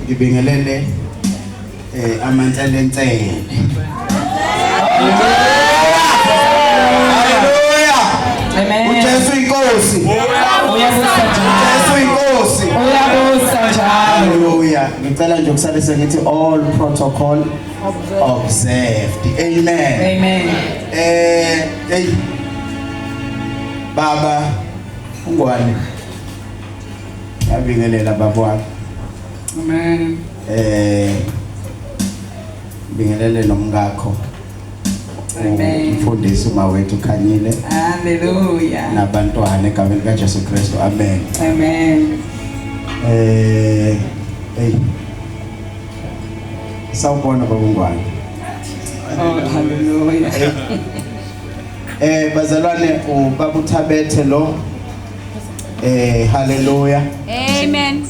Ngibingelele amanselensele. Haleluya. Amen. uJesu inkosi. Uyabusa njalo. Jesu inkosi. Uyabusa njalo. Haleluya. Ngicela nje ukusalise ngithi all protocol observed. Amen. Amen. Hey. Baba uNgwane. Ngiyabingelela baba wami. Amen. Bingelele nomkakho. Amen. Umfundisi mawethu Khanyile Hallelujah. nabantwana egameni kaJesu Kristu. Amen. Amen. Hey. Sawubona baba uNgwane. Oh, hallelujah. Bazalwane ubaba uThabethe lo. Hallelujah. Amen.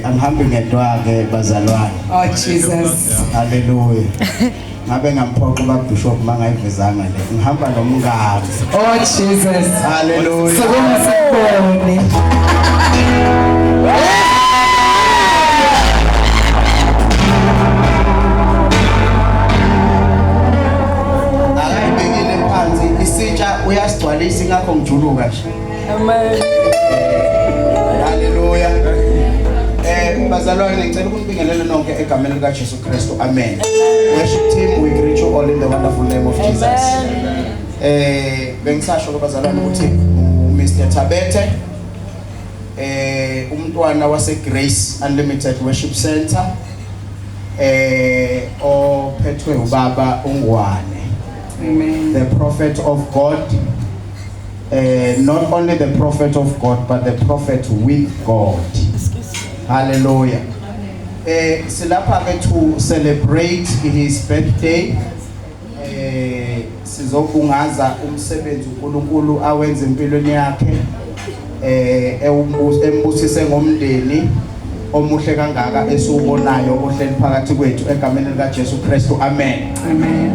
Angihambi ngedwa ke bazalwane. Oh, Jesus. Hallelujah. Ngabe ngamphoqa ubaba Bishop mangayivezanga le. Ngihamba nomngane. Oh, Jesus. Hallelujah. Sukuma sikubone. Akayibekile phansi isitsha uyasigcwalisa ingakho ngijuluka nje. Amen. Hallelujah. Bazalwane ngicela ukunibingelela nonke egameni lika Jesu Kristu. Amen. Worship team, we greet you all in the wonderful name of Jesus. Bengisasho ke bazalwane ukuthi Mr Thabethe umntwana wase Grace Unlimited Worship Center ophethwe ubaba uNgwane. Amen. The prophet of God, not only the prophet of God but the prophet with God. Hallelujah. Silapha ke to celebrate his birthday. Sizobungaza umsebenzi uNkulunkulu awenza empilweni yakhe. Embusise ngomndeni omuhle kangaka esiwubonayo ohleli phakathi kwethu egameni lika Jesu Kristu. Amen. Amen.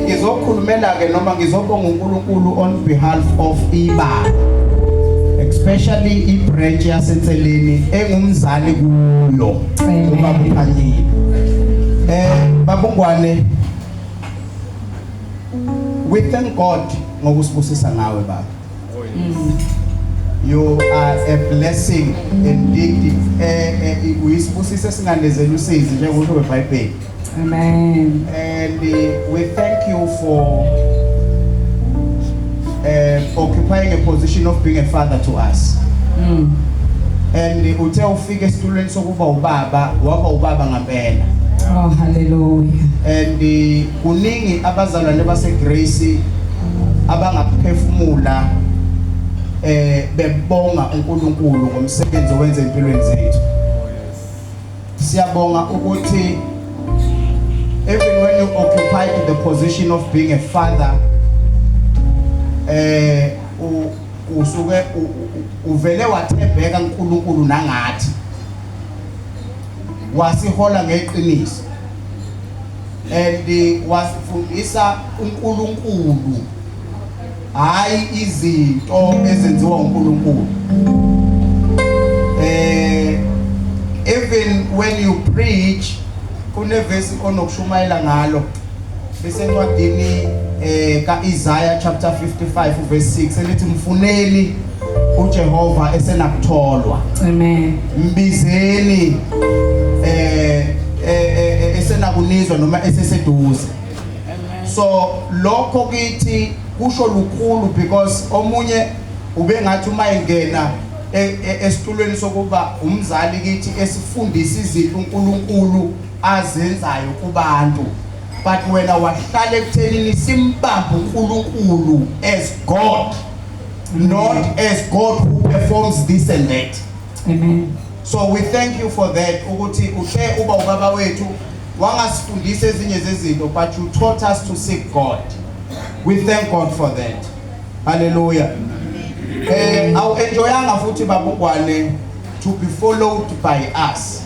Ngizokhulumela ke noma ngizobonga uNkulunkulu on behalf of ibandla, especially ibranch yaseNseleni engumzali kuyo Amen. ubaba uKhanyile. Babungwane, we thank God ngokusibusisa ngawe baba. You are a blessing indeed. Uyisibusise singanezela usizi njengokusho kweBhayibheli. Amen. And we thank you for occupying a position of being a father to us. And uthe ufike esitulweni sokuba ubaba, waba ubaba ngempela. Oh, hallelujah. And kuningi abazalwane base Grace abangaphefumula bebonga uNkulunkulu ngomsebenzi owenza empilweni zethu. Siyabonga ukuthi even when you occupied the position of being a father, usuke uvele wathembeka uNkulunkulu nangathi, wasihola ngeqiniso and wasifundisa uNkulunkulu, hayi izinto ezenziwa uNkulunkulu. Even when you preach, kunevesi onokushumayela ngalo lisencwadini kaIsaiah chapter 55 verse 6 elithi mfuneni uJehova esenakutholwa. Amen. Mbizeni esenakunizwa noma eseseduze. So lokho kithi kusho lukhulu because omunye ubengathi uma engena esitulweni sokuba umzali kithi esifundisa izinto uNkulunkulu azenzayo kubantu, but wena wahlala ekuthenini simbambe uNkulunkulu as God, not as God who performs this and that. Amen. So we thank you for that, ukuthi uthe uba ubaba wethu wangasifundisa ezinye zezinto, but you taught us to seek God. We thank God for that. Hallelujah. Awu enjoyanga futhi babungwane to be followed by us,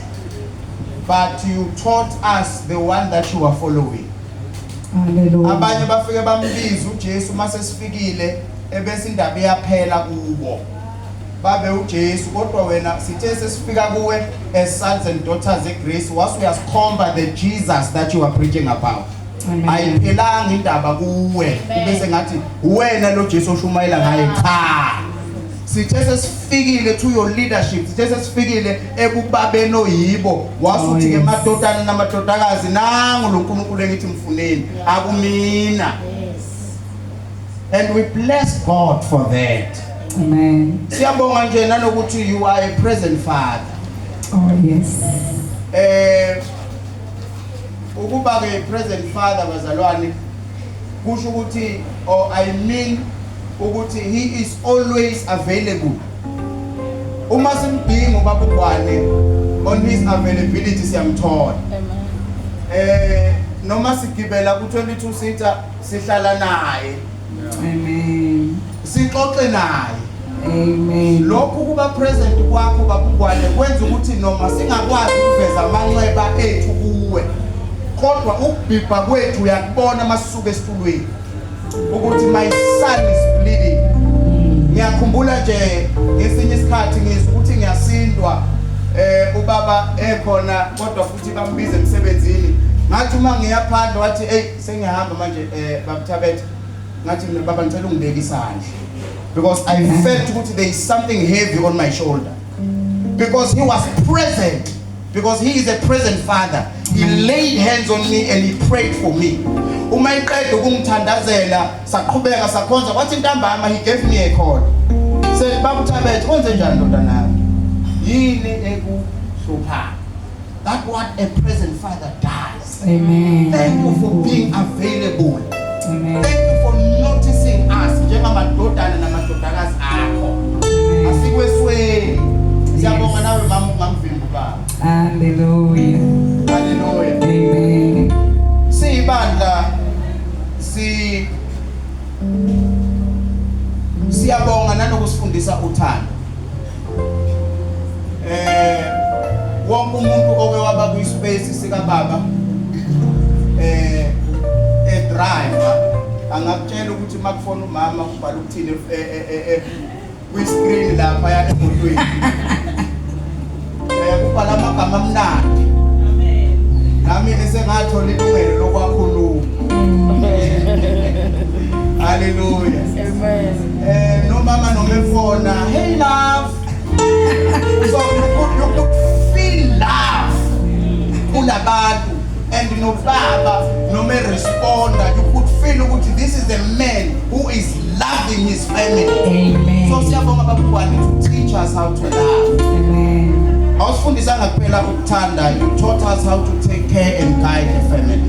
but you taught us the one that you are following. Hallelujah. Abanye bafike bambiza uJesu mase sifikile ebese indaba iyaphela kubo. Babe uJesu, kodwa wena sithe sesifika kuwe as sons and daughters eGrace, wase uyasikhomba the Jesus that you are preaching about. Amen. Ayiphelanga indaba kuwe, bese ngathi wena lo Jesu oshumayela ngaye. Cha, sithe sesifikile to your leadership, sithe sesifikile ekubabeni oyibo, wasuthi ke, madodana namadodakazi, nangu lo nkulunkulu engithi mfuneni, akumina. And we bless God for that. Amen. Siyabonga nje nanokuthi you are a present father. Oh yes. Ukuba ke present father, bazalwane, kusho ukuthi, or I mean ukuthi he is always available. Uma simdinga ubaba uGwane, on his availability siyamthola. Noma sigibela ku 22 seater, sihlala naye. Amen. Sixoxe naye. Amen. Lokhu kuba present kwakho, babungwane, kwenza ukuthi noma singakwazi ukuveza amanxeba ethu kuwe, kodwa ukubhibha kwethu uyakubona masisuka esitulweni ukuthi my son is bleeding. Ngiyakhumbula nje ngesinye isikhathi ngizwa ukuthi ngiyasindwa, ubaba ekhona, kodwa futhi bambiza emsebenzini. Ngathi uma ngiyaphandle, wathi, "Hey, sengiyahamba manje, babuthabethe." Ngathi mina, "Baba, ngicela ungibeke isandla," because I felt ukuthi there is something heavy on my shoulder, because he was present, because he is a present father. He laid hands on me and he prayed for me. Uma eqeda ukungithandazela, saqhubeka sakhonza. Kwathi ntambama he gave me a call, said, "Baba uThabethe, kwenze njani, ndodana yami? Yini ekuhluphayo?" That what a present father does. Amen. Thank you for being available. Amen. Thank you for noticing us njengamadodana namadodakazi akho. Amen. Asikwesweli. Siyabonga nawe, mama, ungamvimbi ubaba. Hallelujah. Haleluya. Amen. Siyibandla siyabonga nanokusifundisa uthando. Wonke umuntu oke waba kwispace sika baba e driver angakutshela ukuthi makufona umama kubhala ukuthini kwi screen lapha ya emotweni. Kubhala amagama amnandi. Nami esengathola ilungelo lokwakhuluma. Hallelujah. Amen. Nomama noma efona, "Hey love." So you could feel love kulabantu, and nobaba noma responda, you could feel ukuthi this is a man who is loving his family. Amen. So siyabonga, babugwane, to teach us how to love. Amen. Awusifundisanga kuphela ukuthanda, you taught us how to take care and guide the family.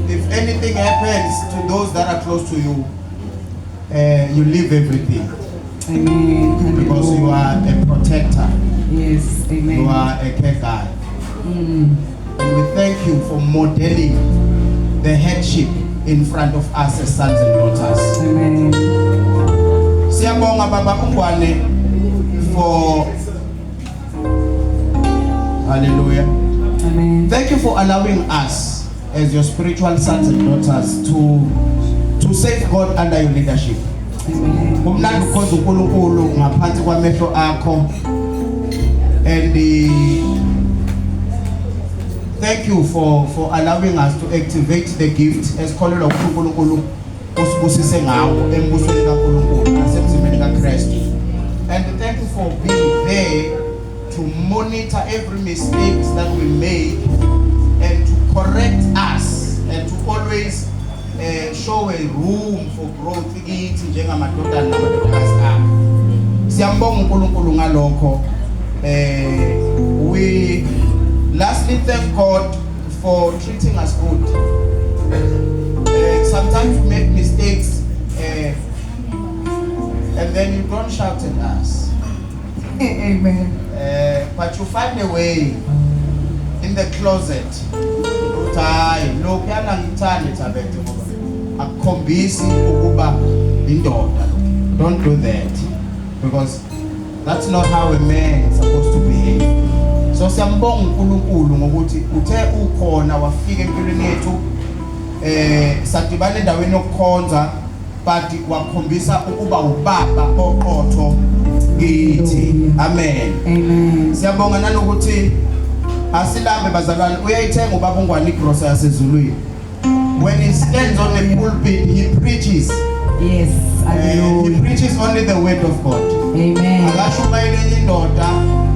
If anything happens to those that are close to you, you leave everything. Amen. Because you are a protector. Yes. Amen. You are a care guy. And we thank you for modeling the headship in front of us as sons and daughters. Amen. Siyabonga, baba uNgwane, for Hallelujah. Amen. Thank you for allowing us as your spiritual sons and daughters to serve God under your leadership. Amen. Kumnandi ukukhonza uNkulunkulu ngaphansi kwamehlo akho. And thank you for allowing us to activate the gift esikholelwa ukuthi uNkulunkulu usibusise ngawo embusweni kaNkulunkulu nasemzimbeni kaKristu. And thank you for being there to monitor every mistakes that we make and to correct us and to always show a room for growth kithi njengamadodana namadodakazi akhe. Siyambonga uNkulunkulu ngalokho. We lastly thank God for treating us good. Sometimes we make mistakes and then you don't shout at us. Amen. But you find a way in the closet ukuthi hayi, lokhuyana ngithande, Thabethe, ngoba akukhombisi ukuba indoda. Don't do that, because that's not how a man is supposed to behave. So siyambonga uNkulunkulu ngokuthi uthe ukhona, wafika empilweni yethu, sadibana endaweni yokukhonza. But wakhombisa ukuba ubaba oqotho kithi. Amen. Amen. Siyabonga nanokuthi asilambe bazalwane, uyayithenga ubaba uNgwane igrosa yasezulwini. When he stands on the pulpit, he preaches. He preaches only the word of God. Amen. Akashumayeli enye indoda,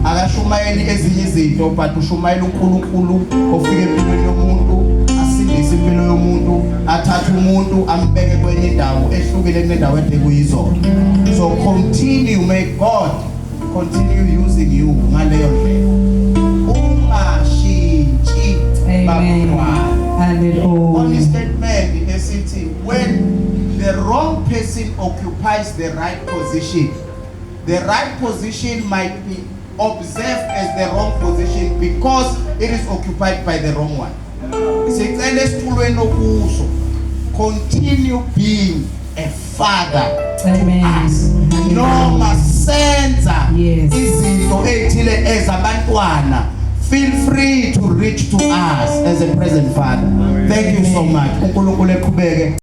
akashumayeli ezinye izinto, but ushumayela uNkulunkulu ofika empilweni yomuntu, asindise impilo yomuntu, athathe umuntu ambeke kwenye indawo ehlukile kunendawo ede kuyizona. So continue, may God continue using you ngaleyo ndlela. Ungashintshi, Amen. babantwana. Hallelujah. On statement esithi, when the wrong person occupies the right position, the right position might be observed as the wrong position because it is occupied by the wrong one. Sicela esitulweni okuso, continue being a father to Amen. us. Noma senza izinto ezithile ezabantwana, feel free to reach to us as a present father. Thank you so much. uNkulunkulu eqhubeke.